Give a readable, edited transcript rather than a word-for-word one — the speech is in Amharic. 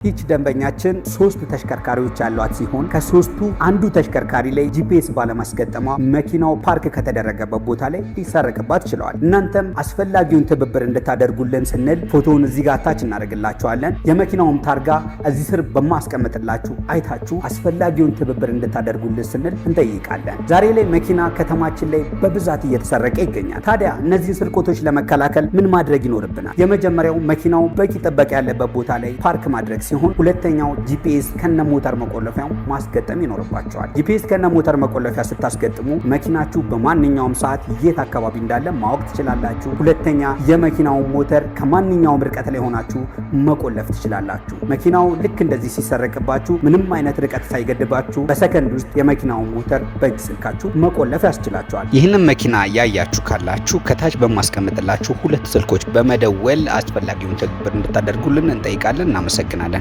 ይች ደንበኛችን ሶስት ተሽከርካሪዎች ያሏት ሲሆን ከሶስቱ አንዱ ተሽከርካሪ ላይ GPS ባለማስገጠሟ መኪናው ፓርክ ከተደረገበት ቦታ ላይ ሊሰረቅባት ችለዋል። እናንተም አስፈላጊውን ትብብር እንድታደርጉልን ስንል ፎቶውን እዚህ ጋር attach እናደርግላችኋለን። የመኪናውም ታርጋ እዚህ ስር በማስቀምጥላችሁ አይታችሁ አስፈላጊውን ትብብር እንድታደርጉልን ስንል እንጠይቃለን። ዛሬ ላይ መኪና ከተማችን ላይ በብዛት እየተሰረቀ ይገኛል። ታዲያ እነዚህን ስርቆቶች ለመከላከል ምን ማድረግ ይኖርብናል? የመጀመሪያው መኪናው በቂ ጥበቃ ያለበት ቦታ ላይ ፓርክ ማድረግ ሲሆን ሁለተኛው GPS ከነ ሞተር መቆለፊያው ማስገጠም ይኖርባቸዋል። GPS ከነ ሞተር መቆለፊያ ስታስገጥሙ መኪናችሁ በማንኛውም ሰዓት የት አካባቢ እንዳለ ማወቅ ትችላላችሁ። ሁለተኛ የመኪናውን ሞተር ከማንኛውም ርቀት ላይ ሆናችሁ መቆለፍ ትችላላችሁ። መኪናው ልክ እንደዚህ ሲሰረቅባችሁ ምንም አይነት ርቀት ሳይገድባችሁ በሰከንድ ውስጥ የመኪናውን ሞተር በእጅ ስልካችሁ መቆለፍ ያስችላችኋል። ይህንን መኪና ያያችሁ ካላችሁ ከታች በማስቀምጥላችሁ ሁለት ስልኮች በመደወል አስፈላጊውን ትብብር እንድታደርጉልን እንጠይቃለን። እናመሰግናለን።